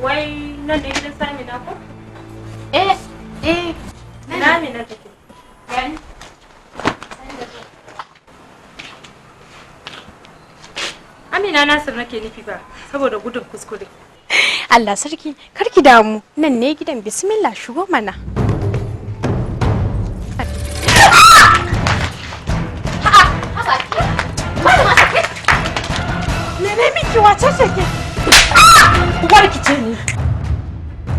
Wai nan ne gidan Samina ko? Eh, eh. Ina Amina take? Gani. Amina Nasir nake nufi ba, saboda gudun kuskure. Allah sarki, karki damu. Nan ne gidan, bismillah shigo mana. Mene miki wace ce ke? Uwar ki ce ni.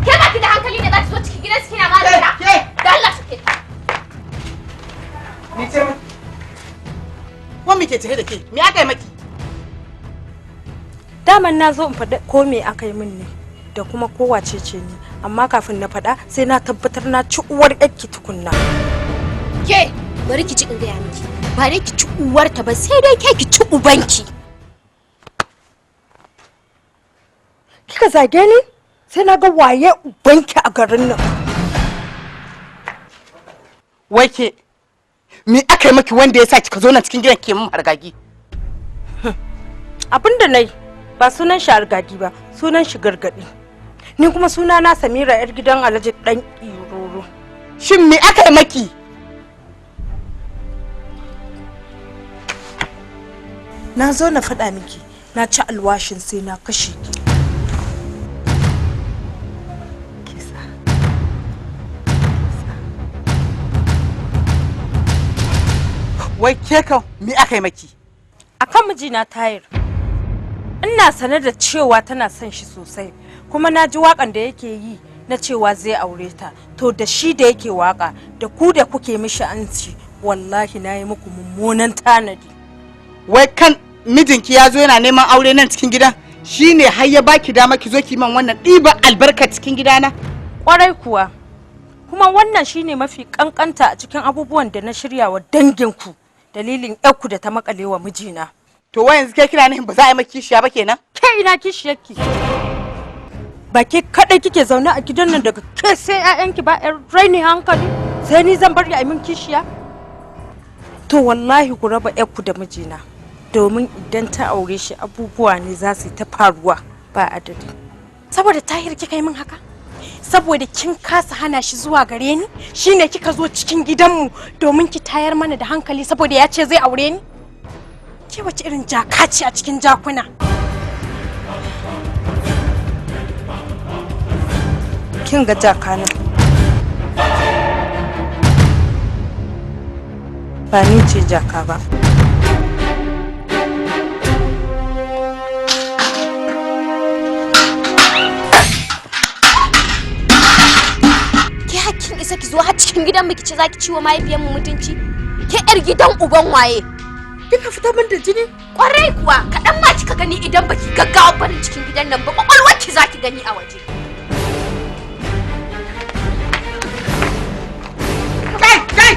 Ke ba ki da hankali ne za ki zo cikin gidan su kina ma Ke! Da Allah suke ta. Ni ce mu. Ko me ke tafe da ke? Me aka yi maki? Daman na zo in faɗa ko me aka yi min ne da kuma ko wace ce ni, amma kafin na faɗa sai na tabbatar na ci uwar ƴarki tukunna. Ke, bari ki ci in gaya miki. Ba dai ki ci uwarta ba, sai dai ke ki ci ubanki. Kika zage ni? Sai na ga waye ubanki a garin nan. Wai ke, me aka yi maki wanda ya sa kika zo nan cikin gidan ke mun hargagi? Abin da na yi ba sunan shi argagi ba, sunan shi gargaɗi. Ni kuma suna na Samira yar gidan Alhaji Dan Iroro. Shin me aka yi maki? Na zo na faɗa miki, na ci alwashin sai na kashe ki. Kisa. Wai ke kan me aka yi maki? Akan mijina Tahir. Ina sane da cewa tana son shi sosai, kuma na ji waƙan da yake yi na cewa zai aure ta. To da shi da yake waƙa, da ku da kuke mishi anci, wallahi na yi muku mummunan tanadi. Wai kan mijinki ya zo yana neman aure nan cikin gidan, shine har ya baki dama ki zo ki man wannan ɗiba albarka cikin gidana? Kwarai kuwa, kuma wannan shine mafi kankanta a cikin abubuwan da na shirya wa danginku dalilin ƴarku da ta makale wa mijina. To wai yanzu ke kina nufin ba za a yi maki kishiya ba kenan? Ke ina kishiyarki? Ba ke kaɗai kike zaune a gidan nan daga ke sai 'ya'yanki ba 'yan raini hankali, sai ni zan bari a yi min kishiya? To wallahi ku raba 'yarku da mijina, domin idan ta aure shi abubuwa ne za su yi ta faruwa ba adadi. Saboda Tahir kika yi min haka? Saboda kin kasa hana shi zuwa gare ni, shine kika zo cikin gidanmu domin ki tayar mana da hankali saboda ya ce zai aure ni? Ke wace irin jaka ce a cikin jakuna? Kin ga jaka nan? Ba ni ce jaka ba. Ke hakkin isa ki zo har cikin gidanmu ki ce za ki ciwo mahaifiyarmu mutunci? Ke yar gidan uban waye? Kika fita min da jini? Kwarai kuwa, kaɗan ma kika gani idan baki gaggawa barin cikin gidan nan ba, kwakwalwarki za ki gani a waje. Kai, kai!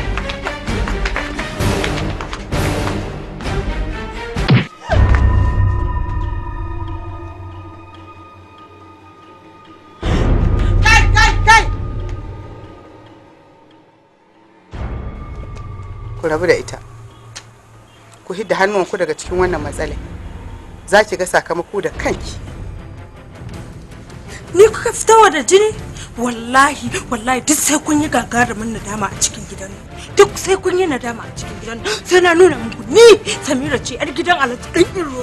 Kai, kai, kai! Ku rabu da ita. Ku hidda hannuwanku daga cikin wannan matsalai. Za ki ga sakamako da kanki. Ni kuka fitowa da jini? Wallahi, wallahi duk sai kun yi gagarumin nadama a cikin gidan nan. Duk sai kun yi nadama a cikin gidan nan. Sai na nuna muku ni Samira ce yar gidan Alhaji Dan Iro.